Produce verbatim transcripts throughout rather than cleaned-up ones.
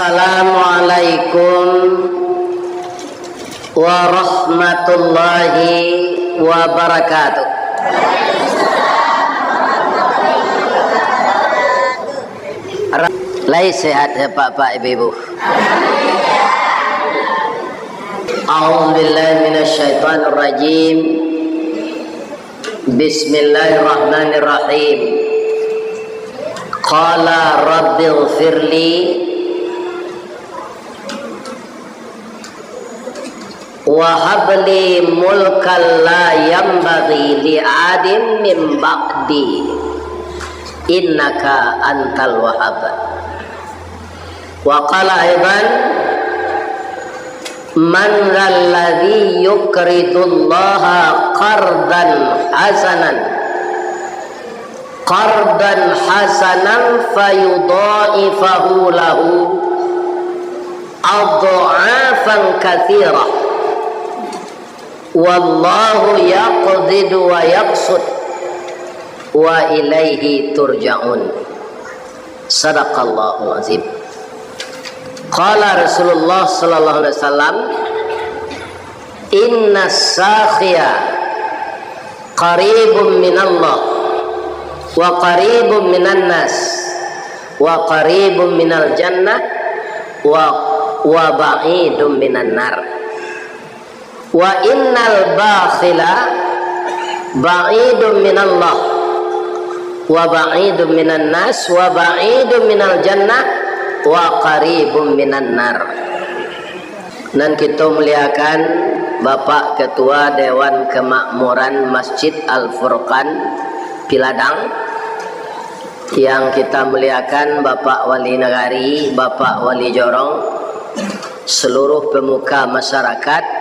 Assalamualaikum warahmatullahi wabarakatuh. Ra-, lai sehat, Pak-pak, Ibu-ibu? A'udzubillahi minasyaitonirrajim. Bismillahirrahmanirrahim. Qala rabbighfirli wa habli mulkan la yanbaghi li ahadin min ba'di, innaka antal wahhab. Wa qala aidan, man dzalladzi yuqridullaha qardan hasanan, qardan hasanan fayudha'ifahu lahu adh'afan katsirah, wallahu yaqbidu wa yabsut, wa ilaihi turja'un. Sadaqallahul azim. Qala Rasulullah sallallahu alaihi wasallam, inna sakhiya qaribun minallah, wa qaribun minan nas, wa qaribun minal jannah, wa, wa ba'idun minan nar. Wa innal bakhila ba'idun minallah, wa ba'idun minan nas, wa ba'idun minal jannah, wa qaribun minan nar. Nan kito muliakan Bapak Ketua Dewan Kemakmuran Masjid Al-Furqan Piladang, yang kita muliakan Bapak Wali Nagari, Bapak Wali Jorong, seluruh pemuka masyarakat,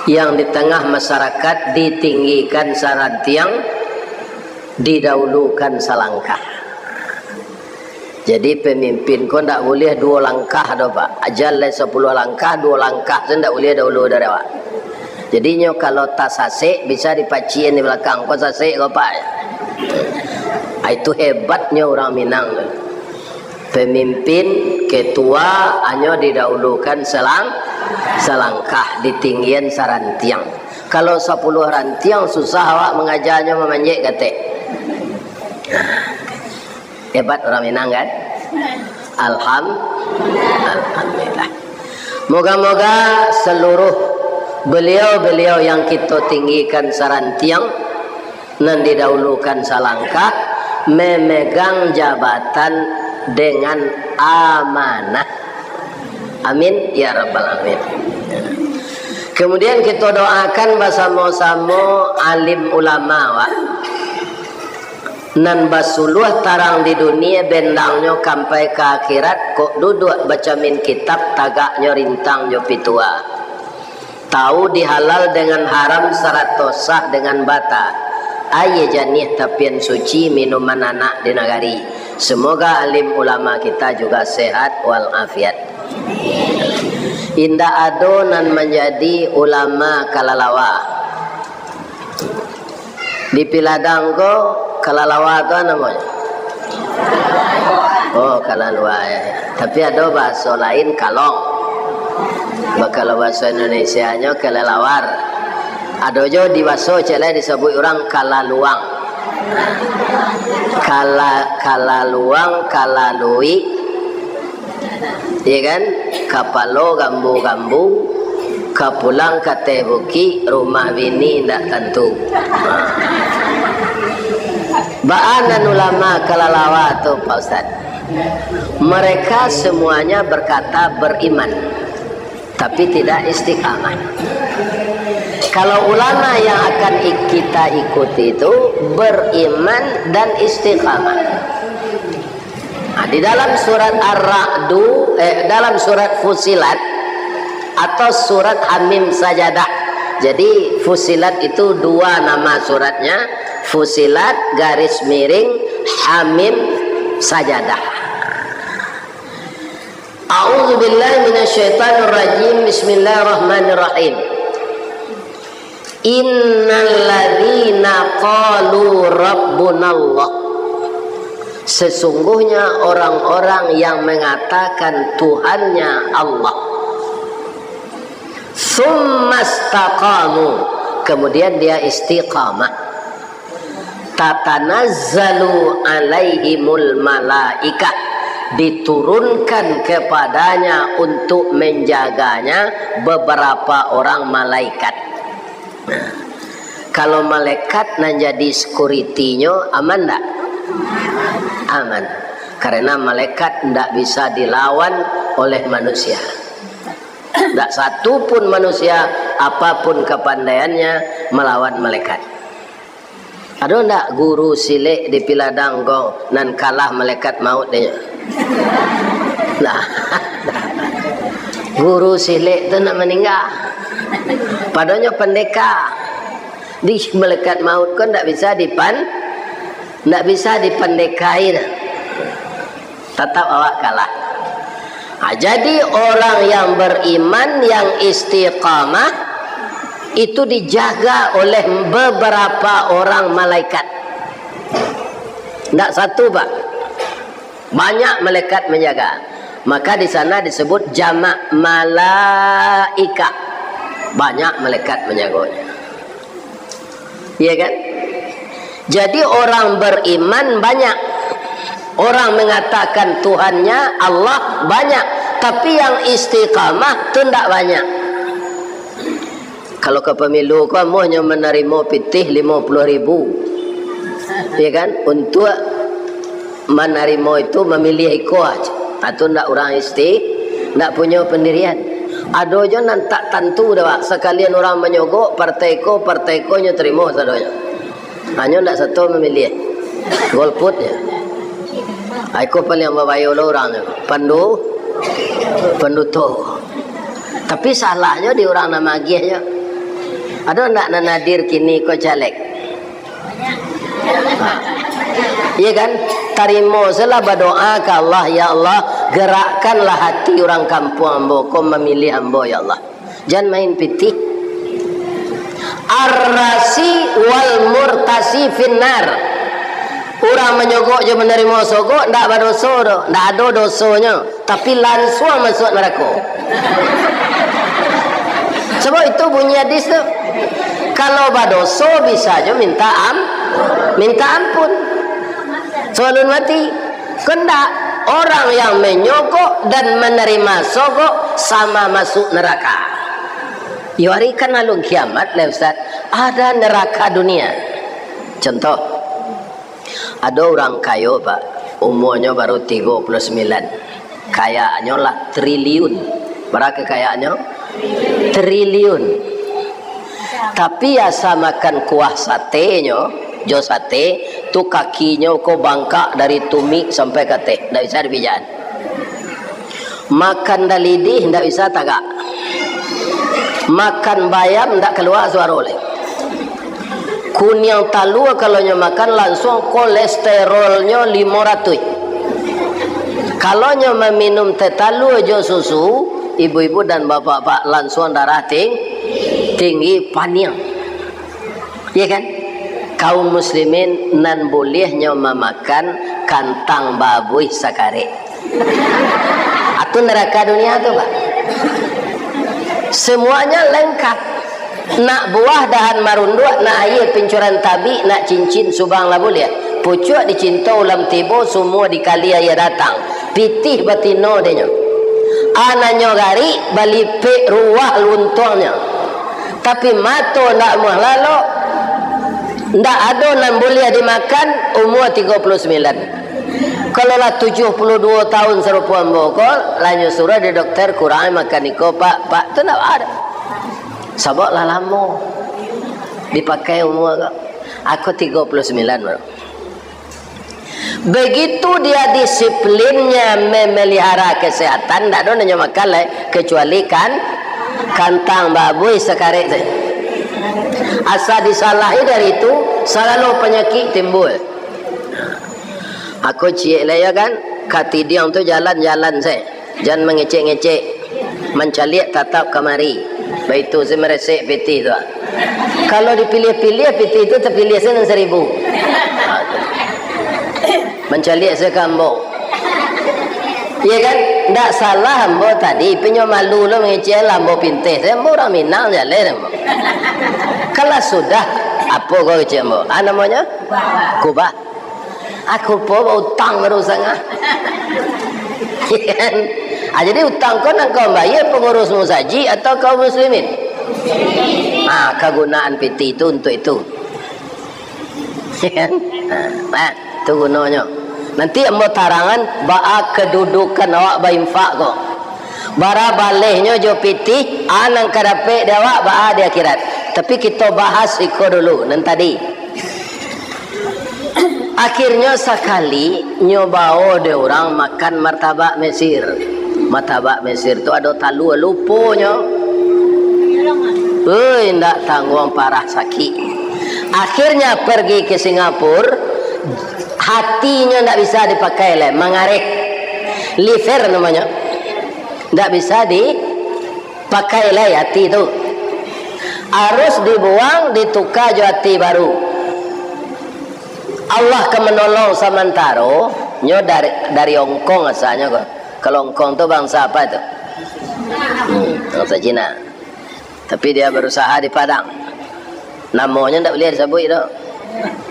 yang di tengah masyarakat ditinggikan sarantiang, didahulukan salangkah. Jadi, pemimpin ko ndak buliah duo langkah doh, Pak. Aja lai sapuluah langkah, duo langkah tu ndak buliah dahulu dari awak. Jadi, nyo kalau tasasek, bisa dipacian di balakang, ko sasek ko, Pak. Ah, itu hebatnyo urang Minang tu. Pemimpin, ketua, hanyo didahulukan salang-, salangkah, ditinggian sarantiang. Kalau sapuluah rantiang, susah awak mangajanyo mamanjek katek. Hebat urang Minang, kan? Alham-, Alhamdulillah. Moga-moga seluruh beliau-beliau yang kito tinggikan sarantiang, nan didahulukan salangkah, memegang jabatan dengan amanah. Amin, ya rabbal alamin. Kemudian, kito doakan basamo-samo alim ulama, Pak. Nan basuluah tarang di dunia, bendangnyo kampai ka akhirat, kok duduak bacamin kitab, tagaknyo rintang jo pitua. Tahu dihalal dengan haram, sarato sah dengan bata. Aia janiah tapian suci, minuman anak di nagari. Semoga alim ulama kita juga sehat walafiat. Indak ado nan manjadi ulama kalalawa. Di Piladang ko, kalalawa tu namonyo? Oh, kalalua, ya. Tapi ado bahaso lain, kalong. Ba-, kalau bahaso Indonesianyo, kelelawar. Ado jo di bahaso cek lai disabuik urang kalaluang. Kala-, kalaluang, kalalui. Iya kan? Kapalo gambu-gambu, ka pulang ka ateh bukik, rumah bini indak tantu. Baa nan ulama kalalawa tu, Pak Ustaz? Mereka semuanya berkata beriman, tapi tidak istiqamah. Kalau ulama yang akan ik-, kita ikuti itu beriman dan istiqamah. Nah, di dalam surat Ar-Ra'du, eh, dalam surat Fusilat atau surat Hamim Sajadah. Jadi, Fusilat itu dua nama suratnya, Fusilat garis miring Hamim Sajadah. A'udzubillahi minasyaitonirrajim. Bismillahirrahmanirrahim. Innalladzina qalu rabbunallah Sesungguhnya orang-orang yang mengatakan Tuhannya Allah, tsumma istaqamu, kemudian dia istiqamah, tatanazzalu alaihimul malaikah, diturunkan kepadanya untuk menjaganya beberapa orang malaikat. Nah, kalau malaikat nan jadi security-nyo, aman ndak? Aman. Karena malaikat ndak bisa dilawan oleh manusia. Ndak satu pun manusia, apapun kepandaiannya, melawan malaikat. Ado ndak guru silek di Piladang ko nan kalah malaikat maut dek nyo? Nah, guru silek tu nak maningga. Padonyo pandeka. Di malaikat maut ko ndak bisa dipan-, ndak bisa dipandekai dah. Tatap awak kalah. Ha, jadi orang yang beriman, yang istiqamah, itu dijaga oleh beberapa orang malaikat. Ndak satu, Pak. Banyak malaikat menjaga. Maka di sana disebut jamak malaikah. Banyak malaikat menjaganya. Iya kan? Jadi orang beriman banyak. Orang mengatakan Tuhannya Allah banyak. Tapi yang istiqamah tu ndak banyak. Kalau ka pemilu ko amuahnyo manarimo pitih limo puluah ribu. Iya kan? Untuk manarimo itu mamiliah iko aja. Atau ndak urang isti-, ndak punyo pendirian. Ado jo nan tak tantu dah, Pak. Sakalian urang manyogok, partai ko, partai ko nyo tarimo sadonyo. Hanyo ndak sato mamiliah. Golput je. Ai ko paliang babayo lo urang tu. Pandu-, panduto. Tapi salahnyo di urang nan magiah nyo. Ado ndak nan hadir kini ko caleg? Iya kan? Tarimo sajolah badoa ka Allah, "Ya Allah, gerakkanlah hati urang kampuang ambo ko mamiliah ambo, ya Allah." Jan main pitih. Ar-rasi wal murtasi finnar. Urang manyogok jo manarimo sogok ndak badoso doh, ndak ado dosonyo. Tapi lansuang masuak narako. Sabab itu bunyi hadis tu. Kalau badoso bisa jo minta am-, minta ampun. Sabalun mati. Ko ndak, orang yang manyogok dan manarima sogok sama masuk neraka. Yo hari kan alun kiamat lah, Ustaz. Ada neraka dunia. Contoh, Ado urang kayo, Pak, umuanyo baru tigo puluah sambilan. Kayaannyo lah triliun. Bara kekayaannyo? Triliun. Tapi asa makan kuah satenyo, jo sate, tu kakinyo ko bangkak dari tumik sampai ka ateh, ndak bisa dipijakan. Makan dalidih ndak bisa tagak. Makan bayam ndak kalua suaro lai. Kuniang talua kalau nyo makan, lansuang kolesterolnyo limo ratuih. Kalau nyo maminum teh talua jo susu, ibu-ibu dan bapak-bapak, lansuang darah ting-, tinggi, paniang. Iya kan? Kaum muslimin nan buliah nyo mamakan kantang babuih sakarek. Atu neraka dunia tu, Pak. Semuanya lengkap. Nak buah dahan marunduak, nak aia pincuran tabik, nak cincin subang lah buliah. Pucuak dicinto ulam tibo, sumua dikali aia datang. Pitih batino dek nyo. Ananyo garik, balipek ruah luntuangnyo. Tapi mato ndak amuah lalok, ndak ado nan buliah dimakan, umua tigo puluah sambilan. Kalau lah tujuah puluah duo taun sarupo ambo ko, lah nyo suruah dek dokter kurang makan iko, Pak, Pak, tu ndak ado. Sabab lah lamo dipakai umua ko. Ako tigo puluah sambilan baru. Begitu dia disiplinnya memelihara kesehatan, ndak ado nan nyo makan lai, kecuali kan, kantang babuih sakarek sajo. Asa disalahi dari itu, sagalo panyakik timbul. Ako ciek lah, ya kan? Katidiang tu jalan-jalan sajo. Jan mangecek-ngecek, mancaliak tatap kamari. Baitu se meresek pitih tu. Kalau dipiliah-piliah, pitih tu tapiliah se nan saribu. Mancaliak se ka ambo. Iya kan? Ndak salah ambo tadi, pinyo malu lo mangecek lah ambo pinteh. Saya ambo urang Minang jaleh ambo. Kalau sudah, apo ko kecek ambo? Ah, namonyo? Kubah. Aku po utang baru sangah. Iya kan? Ah, jadi utang ko nan kau bayar pengurus musajik atau kaum muslimin? Ah, kagunaan piti itu untuk itu. Kan? Ha, nah, tu gunonyo. Nanti ambo tarangan baa kedudukan awak bainfak ko. Bara balehnyo jo pitih, a nan ka dapek di awak baa di akhirat. Tapi kito bahas iko dulu, nan tadi. Akhirnyo sakali nyo bao dek urang makan martabak Mesir. Martabak Mesir tu ado talua, luponyo. Oi, ndak tangguang parah sakik. Akhirnya pergi ke Singapura, hatinyo ndak bisa dipakai lai, mangareh. Liver namonyo. Ndak bisa dipakai lai hati tu. Harus dibuang, ditukar jo hati baru. Allah ka manolong samantaro, nyo dari, dari Hong Kong asalnyo ko. Kalau Hong Kong tu bangsa apa tu? Hmm, bangsa Cina. Tapi dia berusaha di Padang. Namonyo ndak buliah disabuik tu.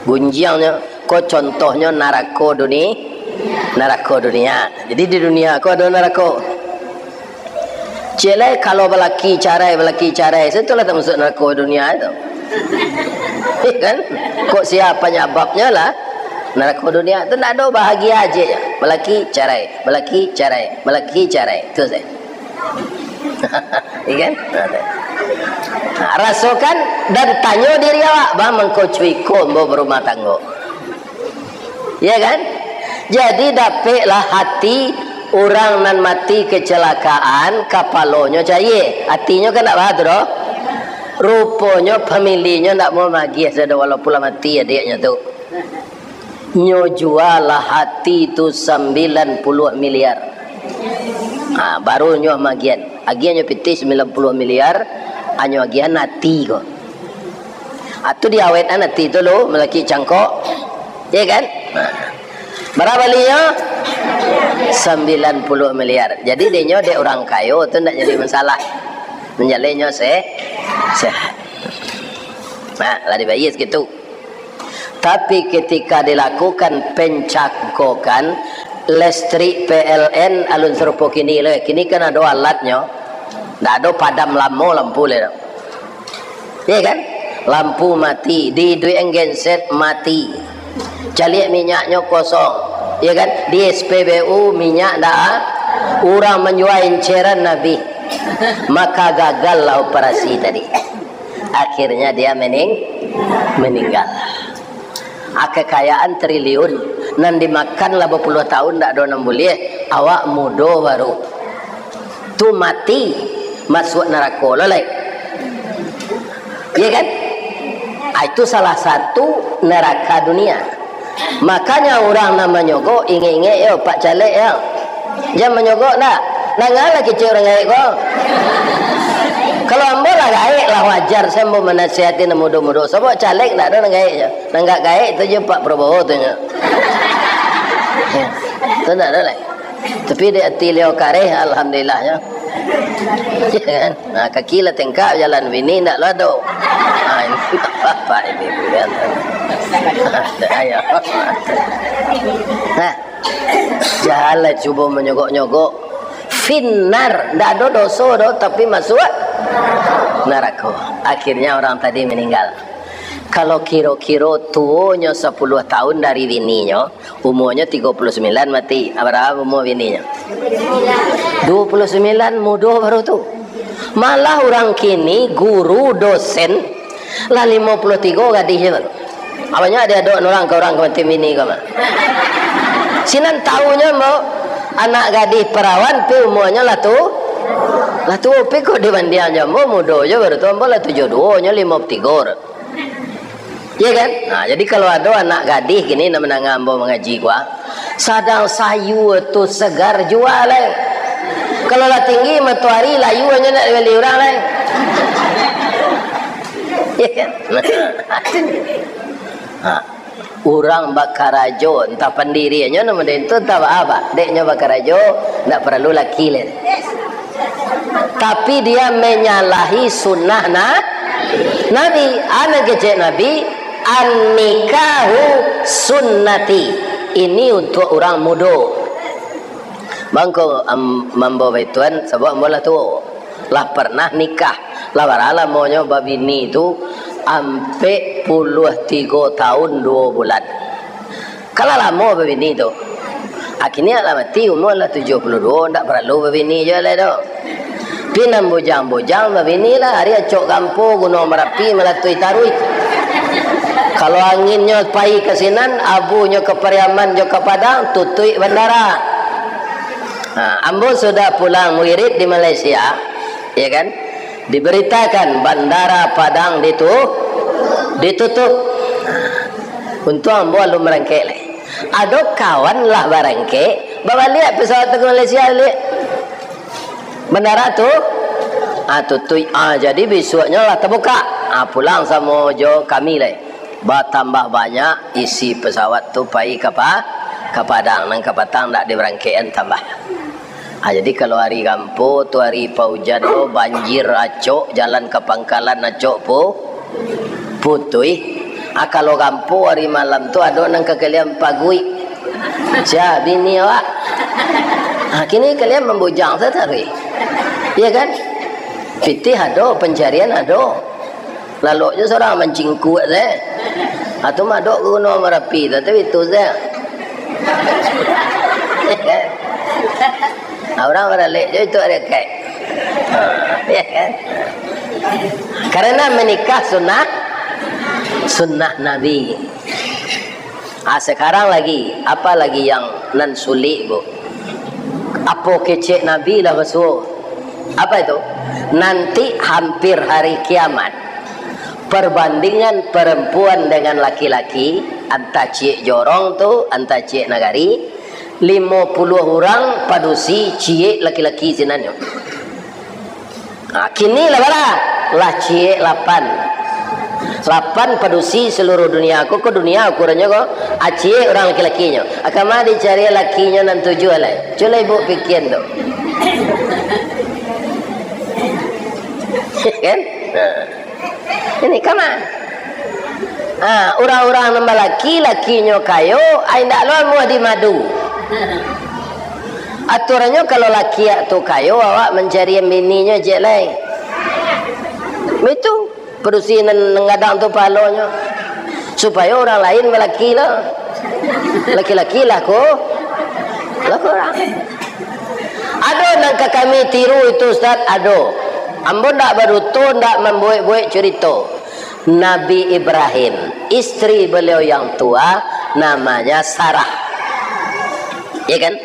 Gunjiangnyo, ko contohnyo narako duni-, narako dunia. Jadi di dunia ko ado narako. Ciek lai kalau balaki carai, balaki carai, sa tu lah tamasuak narako dunia tu. Kan? Kok sia panyababnyo lah? Narako dunia tu ndak ado bahagia aje. Balaki carai, balaki carai, balaki carai. Tu saja. Iya kan? Nah, rasokan dan tanyo diri awak, "Baa mangko cuiko ambo barumah tanggo?" Ya kan? Jadi, dapeklah hati urang nan mati kecelakaan, kapalonyo cayie, hatinyo kan ndak baa tu doh. Ruponyo familinyo ndak mau magiah sado, walaupun lah mati adiaknyo tu. Nyo jualah hati tu sambilan puluah miliar. Ha, baru nyo magiahan. Agiahnyo pitih sambilan puluah miliar, hanyo agiahan hati ko. Ah, tu diawetkan ati tu lo, malaki cangkok. Ya kan? Nah. Bara balinyo? Sambilan puluah miliar. Jadi, dinyo dek urang kayo tu ndak jadi masalah. Manjalinyo se-, sehat. Nah, lah dibayar segitu. Tapi, ketika dilakukan pencangkokan, listrik P L N alun sarupo kini lo. Kini kan ado alatnyo. Ndak ado padam lamo lampu lai. Iya kan? Lampu mati, diiduikan genset mati. Caliak minyaknyo kosong. Iya kan? Di S P B U minyak ndak, urang manjua enceran abih. Maka gagallah operasi tadi. Akhirnya dia mening-, meninggal. Ah, kekayaan triliun, nan dimakan lah bapuluah tahun ndak ado nan buliah, awak mudo baru. Tu mati, masuak narako lo lai. Iya kan? Ah, itu salah satu neraka dunia. Makanya urang nan manyogok, ingek-ingek yo, Pak Caleg yo. Jan manyogok ndak? Dangalah kecek urang gaek ko. Kalau ambo lah gaek, lah wajar se ambo manasihati nan mudo-mudo. Sabab caleg ndak ado nan gaek nyo. Nan agak gaek tu je Pak Prabowo tu nyo. Tu ndak ado lai. Tapi di ati liau kareh, alhamdulillah nyo. Ya kan? Nah, kaki lah tengkak jalan, bini ndak lah ado. Ah, ini ndak apa-apa ini, kan. Ayo. Nah, janganlah cubo manyogok-nyogok. Finnar, ndak ado doso doh, tapi masuak narako. Akhirnya orang tadi meninggal. Kalau kiro-kiro tuonyo sapuluah tahun dari bininyo, umuanyo tigo puluah sambilan mati. Bara umua bininyo? Duo puluah sambilan, mudo baru tu. Malah urang kini, guru, dosen, lah limo puluah tigo gadih je baru. Abanyo ado-ado urang ka urang ka mati bini ko mah. Sinan tahunyo ambo, anak gadih perawan, pi umuanyo lah tu, lah tuo, pi kok dibandiang jo ambo, mudo je baru tu, ambo lah tujuah duo, nyo limo puluah tigo. Iya kan? Nah, jadi kalau ado anak gadih kini nan mandanga ambo mangaji ko, sadang sayua tu segar jua lai. Kalau lah tinggi matoari, layuanyo ndak dibali urang lai. Iya kan? Nah. Urang bakarajo, antah pandiriannyo nan model tu, antah baa, Pak. Dek nyo bakarajo, ndak paralu laki lai. Tapi dia menyalahi sunnah na-, Nabi. A nan kecek Nabi, "An-nikahu sunnati." Ini untuk urang mudo. Mangko am-, mambo baituan, sabab ambo lah tuo. Lah parnah nikah. Lah bara lamonyo babini tu, ampek puluah tigo taun duo bulan. Kan lah lamo babini tu. Kini lah mati, umua lah tujuah puluah duo, ndak paralu babini juo lai tu. Pi nan bujang-bujang babini lah, ari acok Gampo, Gunuang Marapi, malatuih taruih. Kalau anginnyo pai ka sinan, abunyo ka Pariaman jo ka Padang, tutuik bandara. Ha, ambo sudah pulang muirid di Malaysia, ya kan? Diberitakan bandara Padang ditu-, ditutup. Untuang ambo alun barangkek lai. Ado kawan lah barangkek, babaliak pesawat tu ka Malaysia baliak. Bandara tu, ah, tutuik. Ah, jadi bisuaknyo lah tabukak. Ah, pulang samo jo kami lai. Batambah banyak isi pesawat tu pai ka Pa-, ka Padang, nan kapatang ndak dibarangkek-an tambah. Ah, jadi kalau ari Gampo tu, ari paujan tu, banjir acok, jalan ka pangkalan acok pu-, putuih. Ah, kalau Gampo ari malam tu ado nan ka kalian paguik. Sia, bini awak. Ah, kini kalian mambujang sajo taruih. Iya kan? Pitih ado, pancarian ado. Lalok jo surang mancingkuak se. Atau madok ka Gunuang Marapi, tapi itu se. Urang baralek jo itu ado kai. Ya kan? Karena menikah sunnah, sunnah Nabi. Ah, sekarang lagi, apa lagi yang nan sulik, Bu? Apo kecek Nabi lah basuo. Apa itu? Nanti hampir hari kiamat, perbandingan perempuan dengan laki-laki, antah ciek jorong tu, antah ciek nagari, limo puluah urang padusi ciek laki-laki sinannyo. Ha, kini lah bara? Lah ciek lapan. Lapan padusi seluruh dunia ko, ko dunia ukurannyo ko, ha, ciek urang laki-lakinyo. Ha, kama dicari lakinyo nan tujuah lai? Cubolah ibu pikian tu. Kan? Ha. Ini kama? Ha, urang-urang nan balaki, lakinyo kayo, ai indak lo amuah di madu. Aturannyo, kalau laki tu kayo, awak mancari bininyo ciek lai. Itu, padusi nan, nan gadang tu pahalonyo. Supayo urang lain balaki lah. Laki-laki lah ko, lah ko urang. Ado nan ka kami tiru itu, Ustaz? Ado. Ambo ndak baduto, ndak mambuek-buek curito. Nabi Ibrahim, istri beliau yang tua namanya Sarah. Ya kan?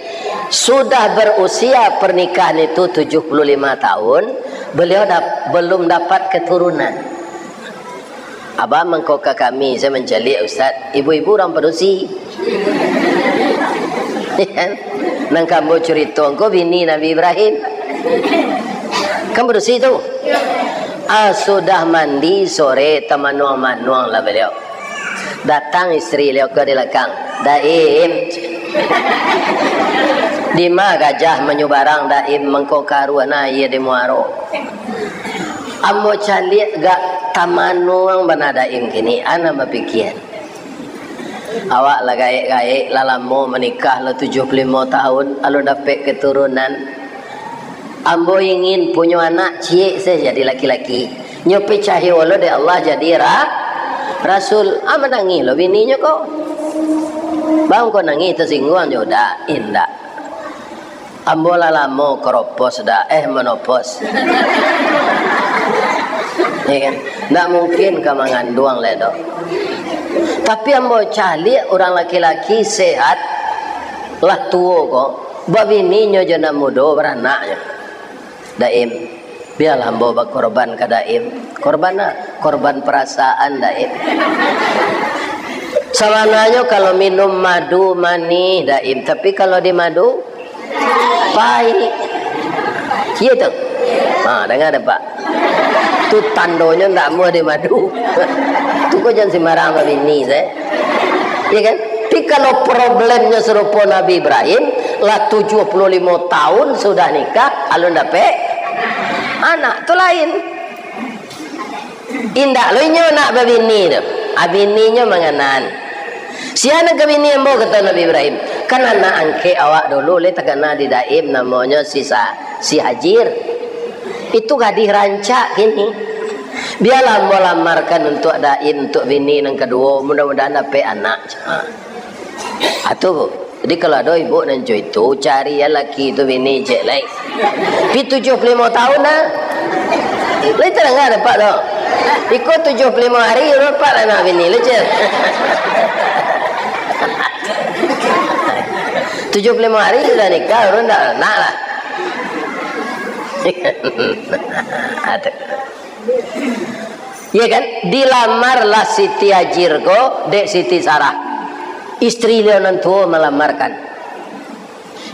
Sudah berusia pernikahan itu tujuh puluh lima tahun, beliau dap-, belum dapat keturunan. Abah mangko ka kami, saya mancaliak, Ustaz, ibu-ibu urang padusi. Ya kan? Nan ka ambo curito ko bini Nabi Ibrahim. Kan padusi tu. Ah, sudah mandi sore, tamanuang-manuang lah beliau. Datang istri beliau ko di lakang. "Daim, dima gajah manyubarang, Daim, mangko karuah na aia di muaro?" Ambo caliak gak tamanuang bana Daim kini, ana bapikia. Awak lah gaek-gaek, lah lamo manikah, lah tujuah puluah limo tahun, alun dapek keturunan. Ambo ingin punyo anak ciek sajo jadi laki-laki. Nyo picayo lo dek Allah jadi ra-, rasul. Ah, manangih lo bininyo ko. Bang ko nangih tasingguang jo, dak, indak. Ambo lah lamo keropos dah, eh, menopos. Ya kan? Ndak mungkin ka manganduang lai doh. Tapi ambo caliak urang laki-laki sehat, lah tuo ko, babininyo jo nan mudo, baranaknyo. Daim, bialah ambo bakorban ka Daim. Korban ah, korban perasaan Daim. Sabananyo kalau minum madu manih Daim, tapi kalau di madu, pahik. Iyo tu. Ha, danga dek Pak. Tu tandonyo ndak amuah di madu. Tu ko jan sembarang babini, se. Ya kan? Tapi kalau problemnyo sarupo Nabi Ibrahim, lah tujuah puluah limo tahun sudah nikah, alun dapek anak, tu lain. Indak lo inyo nak babini tu. Ah, bininyo manganan. "Sia nan ka bini ambo," kato Nabi Ibrahim. "Kan anak angkek awak dulu lai takana di Daim, namonyo si Sa-, si Hajir. Itu gadih rancak kini. Bialah ambo lamarkan untuak Daim, untuak bini nan kaduo, mudah-mudahan dapek anak." Ha. Ah, tu. Jadi, kalau ado ibu nan co itu, cari ya laki tu bini cek lai. Pi tujuah puluah limo tahun dah. Lai tadanga dek Apak tu. Iko tujuah puluah limo hari, urang Apak lah nak bini, lai cek. Tujuah puluah limo hari sudah nikah, urang ndak nak lah. Ada. Ya kan? Dilamarlah Siti Hajir ko dek Siti Sarah. Istri liau nan tuo malamarkan.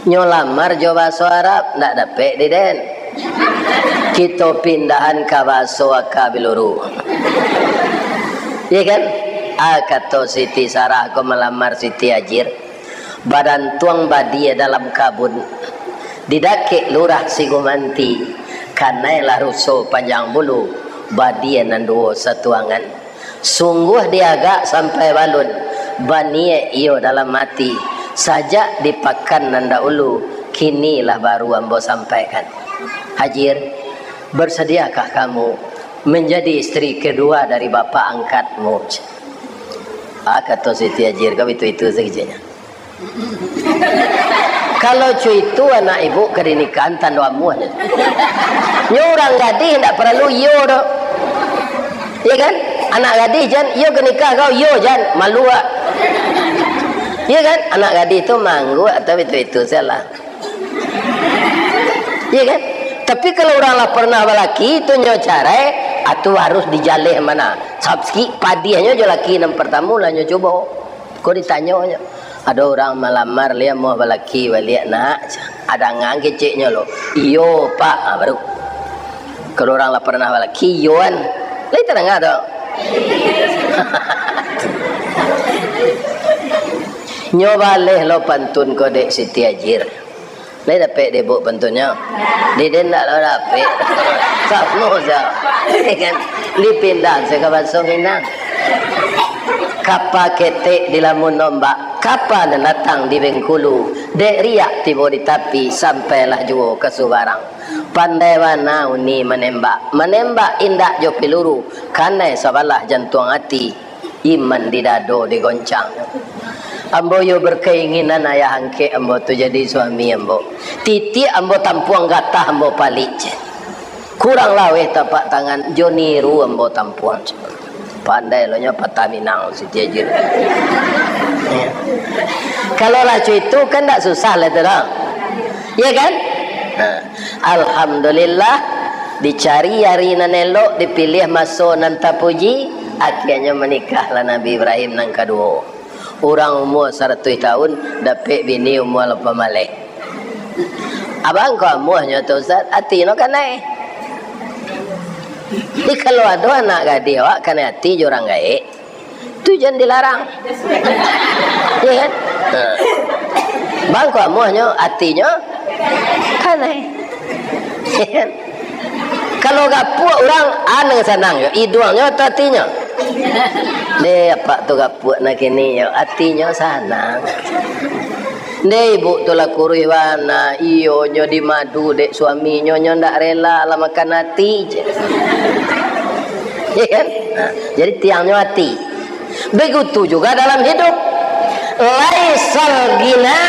Nyo lamar jo bahaso Arab, ndak dapek di den. Kito pindahan ka bahaso aka biluru. Ya kan? Ah, kato Siti Sarah ko malamar Siti Hajir. Badantuang badia dalam kabun, di dakek lurah si gumanti, kanai lah ruso panjang bulu, badia nan duo satuangan. Sungguah diagak sampai balun, baniaik iyo dalam ati, sajak di pakan nan dahulu, kini lah baru ambo sampaikan. Hajir, bersediakah kamu menjadi istri kedua dari bapak angkatmu? Ah, kato Siti Hajir, kau itu-itu sagijanyo. Kalau co itu anak ibu ka dinikahan tando amuah nyo. Nyo urang gadih ndak paralu iyo doh. Ya kan? Anak gadih jan, iyo ka nikah kau, iyo jan, malu ah. Ya kan? Anak gadih tu mangguak atau itu-itu salah. Ya kan? Tapi kalau urang lah pernah balaki, tu nyo carai, ah, tu harus dijaleh mana. Sabab sikik padiahnyo jo laki nan partamo lah nyo cubo. Ko ditanyo nyo, "Ado urang malamar, lai amuah balaki baliak, Nak?" Adangan keceknyo lo, "Iyo, Pak." Ah, baru. Kalau urang lah pernah balaki, iyo an. Lai tadanga tu. Nyo baleh lo pantun ko dek Siti Hajir. Lai dapek dek Ibuk pantunnyo? Dek den ndak lo dapek. Samo sa. Kan? Dipindah se ka bahaso Minang. Kapa ketek dilamun ombak, kapa nan datang di Bengkulu, dek riak tibo di tapi, sampailah juo ka subarang. Pandai bana uni manembak, manembak indak jo piluru, kanai sabalah jantuang ati. Iman di dado digoncang. Ambo iyo berkeinginan ayah angkek ambo tu jadi suami ambo. Titiak ambo tampuang, gatah ambo palik, ceh. Kurang laweh tapak tangan, jo niru ambo tampuang, ceh. Pandai lo nyo patah Minang, Siti Hajir. Ya. Kalau lah co itu kan ndak susah lah tu dah. Ya kan? Nah. Alhamdulillah, dicari ari nan elok, dipiliah maso nan tapuji, akhianyo manikahlah Nabi Ibrahim nan kaduo. Urang umua saratuih taun, dapek bini umua lapan baleh. Abang ko amuahnyo tu, Ustaz, ati no kanai. Jadi, kalau ado anak gadih awak kanai ati jo urang gaek, tu jan dilarang. Ya kan? Ha. Bang ko amuahnyo, atinyo kanai. Ya kan? Kalau gapuak urang, anang sanang jo, iduangnyo atau atinyo? Deh, apak tu gapuak nak kini yo, atinyo sanang. Ndeh, ibuk tu lah kuruih bana, iyo nyo dimadu dek suaminyo, nyo ndak rela lah makan ati, cek. Ya kan? Nah, jadi tiangnyo ati. Begitu juga dalam hidup. Laisal gina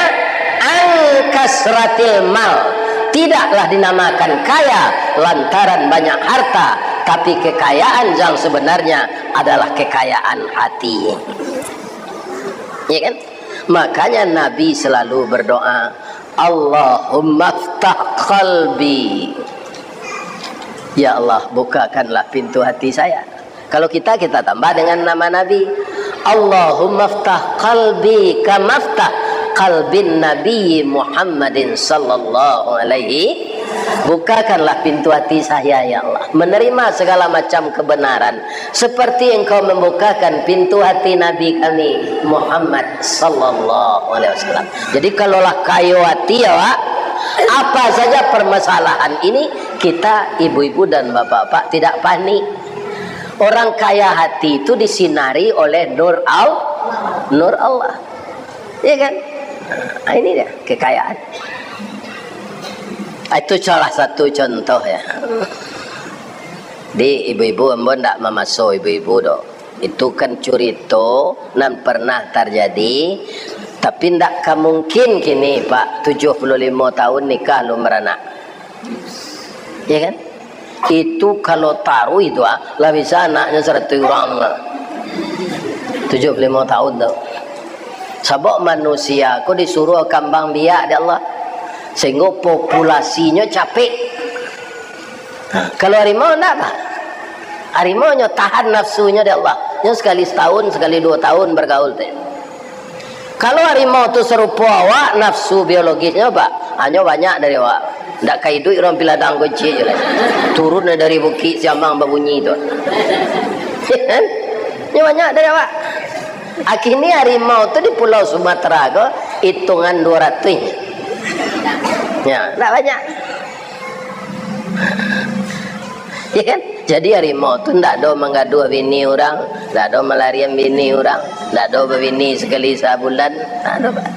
an kasratil mal. Tidaklah dinamakan kaya lantaran banyak harta, tapi kekayaan yang sebenarnya adalah kekayaan hati. Ya kan? Makanya Nabi selalu berdoa, "Allahumma ftah qalbi." Ya Allah, bukakanlah pintu hati saya. Kalau kita, kita tambah dengan nama Nabi. "Allahumma ftah qalbi kama ftah qalbin Nabi Muhammadin sallallahu alaihi Bukakanlah pintu hati saya, ya Allah, menerima segala macam kebenaran, seperti Engkau membukakan pintu hati Nabi kami, Muhammad sallallahu alaihi wasallam. Jadi, kalaulah kayo hati, ya, Pak, apa saja permasalahan ini, kita, ibu-ibu dan bapak-bapak, tidak panik. Orang kaya hati itu disinari oleh nur Al-, nur Allah. Iya kan? Nah, ini dia kekayaan. Ah, itu salah satu contoh, ya. Di ibu-ibu, ambo ndak mamaso ibu-ibu doh. Itu kan curito nan pernah tarjadi, tapi ndak ka mungkin kini, Pak, tujuh puluh limo tahun nikah alun baranak. Ya kan? Itu kalau taruih tu, ah, lah bisa anaknyo saratuih urang lah. Tujuh puluh limo tahun tu. Sabab manusia ko disuruah kambang biak dek Allah, sehingga populasinyo capek. Kalau harimau ndak, Pak. Harimau nyo tahan nafsunyo dek Allah. Nyo sakali satahun, sakali duo tahun bagaul tu. Kalau harimau tu sarupo awak, nafsu biologisnyo, Pak, hanyo banyak dari awak. Ndak ka iduik urang Piladang ko ciek je lah. Turun dari bukik Siamang babunyi tu. Nyo banyak dari awak. Akhirnyo harimau tu di Pulau Sumatera ko, itungan duo ratuih. Ya, ndak banyak. Ya kan? Jadi harimau tu ndak ado manggaduah bini urang, ndak ado malarian bini urang, ndak ado babini sakali sabulan, ndak ado, Pak.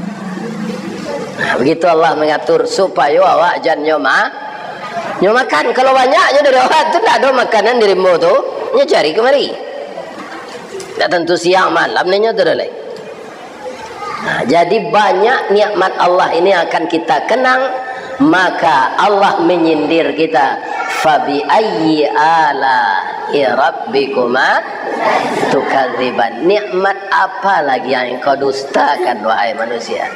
Nah, begitu Allah mangatur supayo awak jan nyo ma-, nyo makan. Kalau banyak nyo dari awak tu, ndak ado makanan di rimbo tu, nyo cari kamari. Ndak tantu siang malam nyo tu dah lai. Nah, jadi banyak nikmat Allah ini akan kita kenang, maka Allah menyindir kita, "Fabi ayyi ala'i rabbikuma tukadziban?" Nikmat apa lagi yang engkau dustakan, wahai manusia?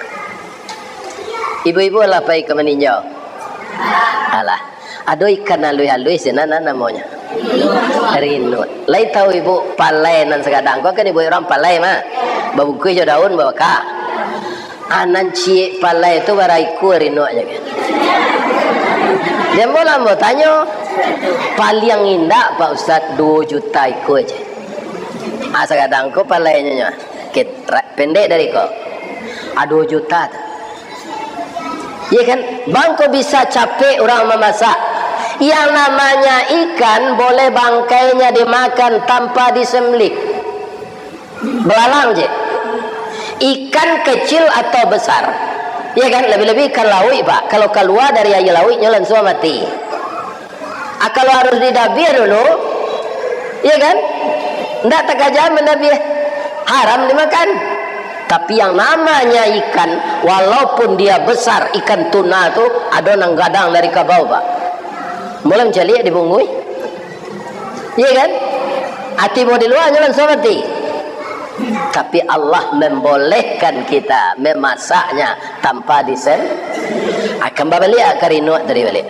Ibu-ibu lah pai ka maninjau. Alah. Ado ikan aluih-aluih sinan, nan namonyo? Rinuak. Lai tahu ibu palai nan sagadang ko kan, ibu urang palai mah? Babungkuih jo daun, babaka. Ah, nan ciek palai tu bara ikua rinuaknyo kan? Di ambo lah ambo tanyo, paliang indak, Pak Ustaz, duo juta ikua je. Ah, sagadang ko palainyo nyo. Oke, ra-, pendek dari ko. Ah, duo juta tu. Iya kan? Bangko bisa capek urang mamasak. Yang namanya ikan boleh bangkainya dimakan tanpa disembelih. Belalang je. Ikan kecil atau besar. Iya kan? Lebih-lebih ikan lauik, Pak. Kalau kalua dari aia lauik, nyo lansuang mati. Ah, kalau harus didabiah dulu, iya kan? Ndak takaja mandabiah, haram dimakan. Tapi yang namanya ikan, walaupun dia besar, ikan tuna tu, ado nan gadang dari kabau, Pak. Mulo mancaliak di bungkuih. Iya kan? Ati mau di lua, nyo lansuang mati. Tapi Allah membolehkan kita memasaknya tanpa disen-, akan babaliak ka rinuak tadi baliak.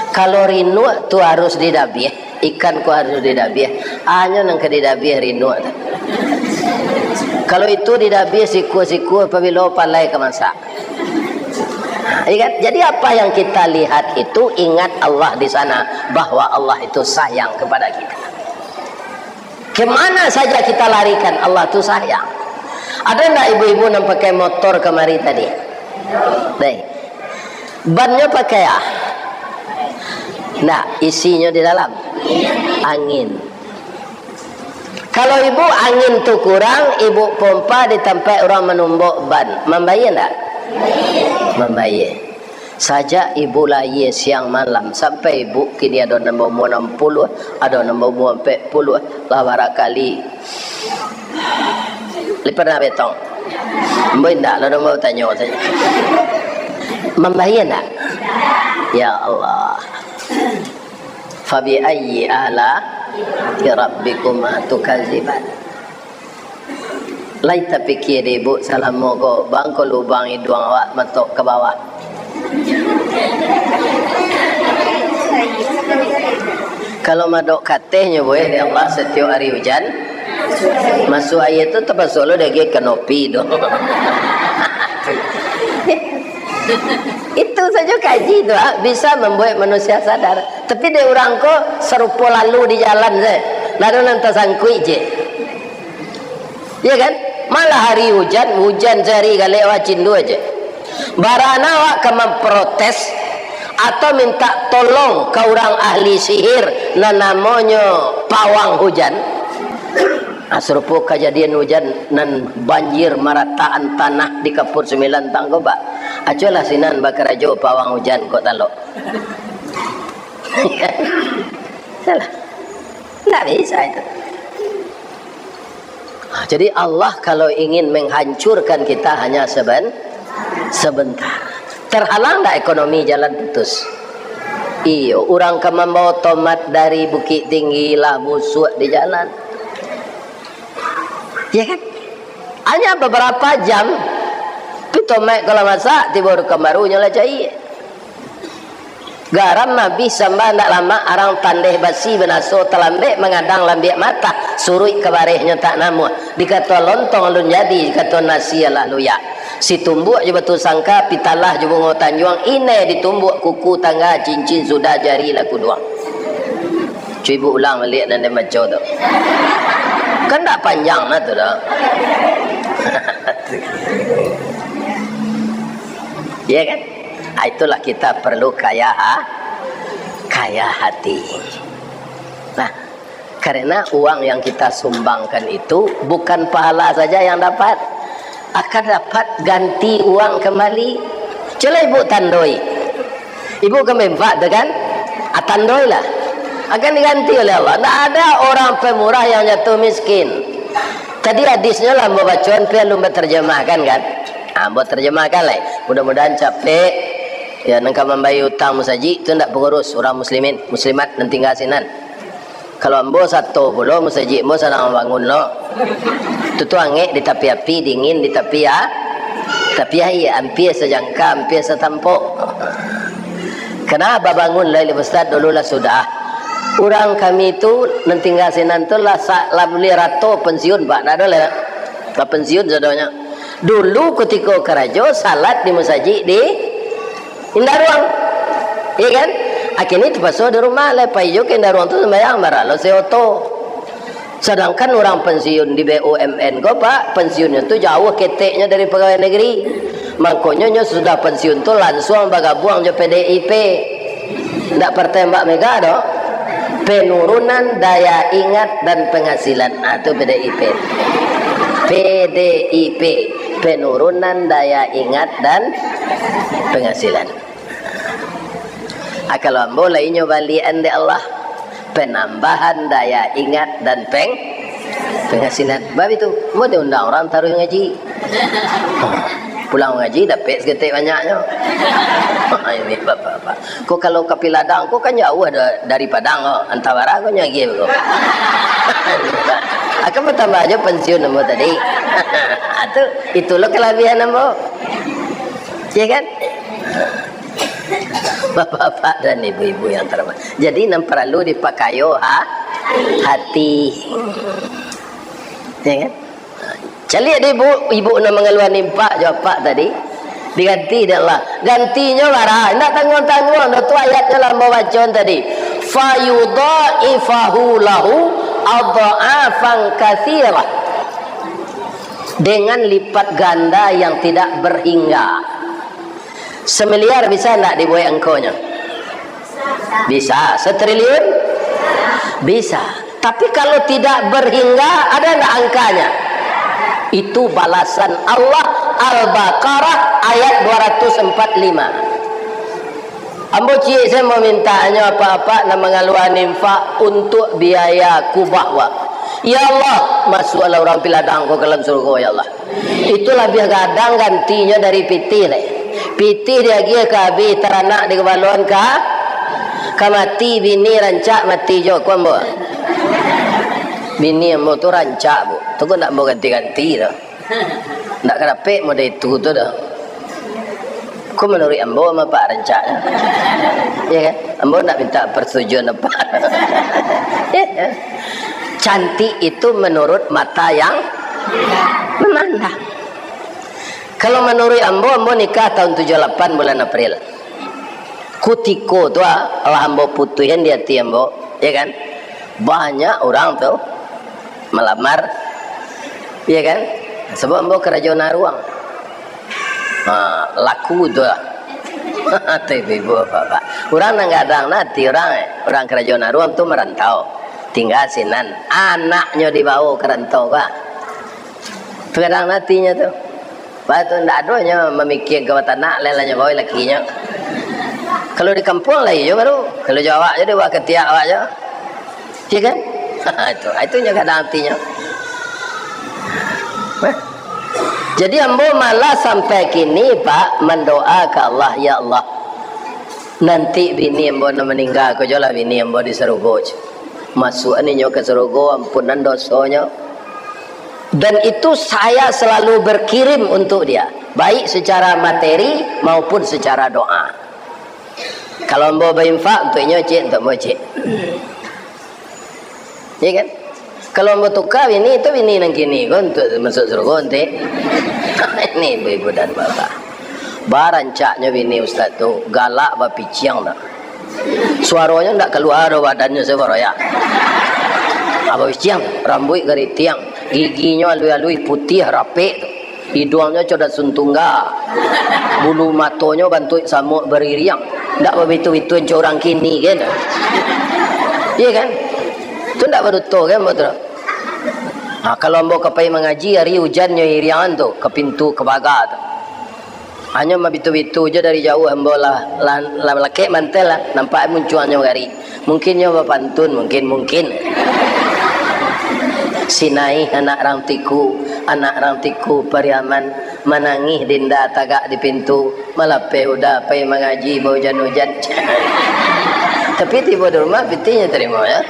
Kalau rinuak tu harus didabiah, ikan ko harus didabiah, hanyo nan ka didabiah rinuak tu. Kalau itu didabiah sikua-sikua, pabilo palai ka masak? Iya kan? Jadi apa yang kita lihat itu, ingat Allah di sana, bahwa Allah itu sayang kepada kita. Kemana saja kita larikan, Allah tu sayang. Ada ndak ibu-ibu nan pakai motor kamari tadi? Baik. Bannyo pakai ah? Ndak, isinyo di dalam angin. Kalau ibu angin tu kurang, ibu pompa di tampek urang manumbok ban, mambayia ndak? Mambayia. Sajak ibu lahia siang malam sampai ibu kini, ado nan baumua anam puluah, ado nan baumua ampek puluah, lah barakali. Lai pernah betong? Ambo indak lah, ambo tanyo sajo. Mambayia ndak? Ya Allah. Fabi ayyi ala'i rabbikuma tukadziban? Lai tapikia dek ibu salamo ko, bangko lubang iduang awak matok ka bawah? Kalau madok kateh nyo buliah dek Allah, satiok ari ujan, masuak aia tu tapasuak lo dek kanopi tu. Itu sajo kaji tu, ah, bisa mambuek manusia sadar. Tapi dek urang ko sarupo lalu di jalan se. Lalu nan tasangkuik je. Ya kan? Malah hari hujan, hujan sehari galek awak cindua je. Barana awak ka mamprotes atau minta tolong ka urang ahli sihir nan namonyo pawang hujan. Ah, sarupo kajadian hujan nan banjir marataan tanah di Kapur Sembilan Tang ko, Pak. Acualah sinan bakarajo pawang hujan kok talok. Salah. Ndak bisa itu. Ah, jadi Allah kalau ingin menghancurkan kita hanya seben-, sebentar. Terhalang ndak ekonomi jalan putus? Iyo, urang ka mambawa tomat dari Bukittinggi lah busuak di jalan. Ya kan? Hanya beberapa jam, tu tomat kalau masak, tibo dukan baru nyo lah cair. Garam abih samba ndak lamak, arang tandeh basi banaso talambek, mangadang lambiak matah, suruik ka barehnyo tak namuah. Dikato lontong alun jadi, dikato nasi alah luyak. Situmbuak jo Batu Sangka, Pitalah jo Bungo Tanjuang, inai ditumbuak kuku tangga, cincin sudah jari lah kuduang. Cubo ulang baliak nan den baco tu. Kan ndak panjang lah tu doh. Ya kan? Ah, itulah kita perlu kaya ha-, kaya hati. Nah, karena uang yang kita sumbangkan itu bukan pahala saja yang dapat, akan dapat ganti uang kembali. Cubolah ibu tandoi. Ibu kan bempak tu kan? Ah, tandoi lah. Akan diganti oleh Allah. Ndak ada orang pemurah yang jatuh miskin. Tadi hadisnyo lah ambo bacoan, pi alun batarjamahkan kan? Ah, ambo tarjamahkan lai. Mudah-mudahan capek. Ya, nan ka mambayia utang musajik tu ndak pangurus, urang muslimin, muslimat nan tingga sinan. Kalau ambo sato pulo, musajik ambo sadang bangun lo. Tu, tu angek di tapi api, dingin di tapi a-, tapi aia, ampia sajangka, ampia satampok. Kana babangun lai, Ustaz, dulu lah sudah. Urang kami tu nan tingga sinan tu lah sa-, lah buliah rato pensiun, Pak. Ndak ado lai, lah. Lah pensiun sadonyo. Dulu kutiko karajo, salat di musajik di Indaruang. Iya kan? Akhirnyo tapaso di rumah, lai pai jo ka Indaruang tu sumbayang, bara lo sewa oto. Sadangkan urang pensiun di B U M N ko, Pak, pensiunnyo tu jauah keteknyo dari pegawai negeri. Mangkonyo nyo sudah pensiun tu lansuang bagabuang jo P D I P. Ndak Partai Mbak Mega doh. Penurunan daya ingat dan penghasilan. Ah, tu P D I P. P D I P. Penurunan daya ingat dan penghasilan. Ah, kalau ambo lah inyo baliakan dek Allah, penambahan daya ingat dan peng-, penghasilan. Bab itu, ambo diundang urang taruih ngaji. Pulang ngaji, dapek saketek banyaknyo. Ini bapak-bapak. Ko kalau ka Piladang, ko kan jauah da-, dari Padang ko. Antawara ko nyo agiah ko. Akan batambah aja pensiun ambo tadi. Tu, itu lo kalabihan ambo. Ya kan? Bapak-bapak dan ibu-ibu yang terhormat. Jadi, nan paralu dipakayo ha-, hati. Ya kan? Caliak dek ibu, ibu nan mangaluan impak jo apak tadi. Diganti dek Allah. Gantinyo bara? Indak tangguang-tangguang doh, tu ayatnyo lah ambo bacoan tadi. Fayudha'ifahu lahu adh'afan katsirah. Dengan lipat ganda yang tidak berhingga. Semiliar bisa ndak dibuek angkonyo? Bisa. Setriliun? Bisa. Tapi kalau tidak berhingga, ada ndak angkanya? Itu balasan Allah, Al-Baqarah ayat dua ratus empat lima. Ambo ciek se mamintanyo apak-apak nan mangaluan infak untuak biaya kubah wak. Ya Allah, masuaklah urang Piladang ko ka dalam surga, ya Allah. Itu labiah gadang gantinyo dari pitih lai. Pitih diagiah ka abih, taranak dikabaloan ka, ka mati, bini rancak mati jo, ko ambo. Bini ambo tu rancak, Bu. Tu ko ndak ambo ganti-ganti doh. Ndak ka dapek model itu tu doh. Ko manuruik ambo mah, Pak, rancaknyo. Ya kan? Ambo ndak minta persetujuan apak. Ya kan? Cantik itu menurut mata yang memandang. Kalau manuruik ambo, ambo nikah tahun tujuah lapan bulan April. Kutiko tu ah, lah ambo putuihan di ati ambo, ya kan? Banyak urang tu malamar, ya kan? Sabab ambo karajo naruang. Ha, laku tu lah. Tu ibu-ibu, bapak-bapak. Urang nan gadang ati, urang, urang karajo naruang tu marantau. Tingga sinan, anaknyo dibawo ka rantau ka. Gadang atinyo tu. Lepas tu, ndak ado nyo mamikia ka batanak, lai lah nyo bawa lakinyo. Kalau di kampuang lai jo baru. Kalau jo awak jo, di bawah katiak awak jo. Iya kan? Itu, itu nyo gadang atinyo. Hah? Jadi ambo malah sampai kini, Pak, mandoa ka Allah, "Ya Allah, nanti bini ambo nan maningga ko jo lah bini ambo di sarugo." Masuak ninyo ka sarugo, ampunan dosonyo. Dan itu saya selalu berkirim untuk dia, baik secara materi maupun secara doa. Kalau ambo bainfak, untuak inyo, cik, untuak ambo, cik. Iya kan? Kalau ambo tuka bini, itu bini nan kini ko untuak masuak sarugo nanti. Ini ibu-ibu dan bapak. Barancaknyo bini ustaz tu, galak bapiciang dah. Suaronyo ndak kalua doh badannyo suaro, ya. Apo biciang, rambuik garitiang, giginyo alui-alui, putiah, rapek tu. Iduangnyo codak suntunga. Bulu matonyo bantuak samuak baririang. Ndak babitu-bitu cak urang kini, kan? Iya, kan? Tu ndak baduto, kan, ambo tu? Ha, kalau ambo ka pai mangaji, ari ujannyo iriangan tu, ka pintu, ka paga tu. Hanyo mabitu-bitu jo dari jauah ambo lah, lah, lah lakek mantel lah, nampak muncuangnyo gari. Mungkin nyo bapantun, mungkin, mungkin. Sinaih anak rang Tiku, anak rang Tiku Pariaman, manangih dinda tagak di pintu, malapeh uda pai mangaji baujan-ujan. Tapi tibo di rumah, pitihnyo tarimo, ya.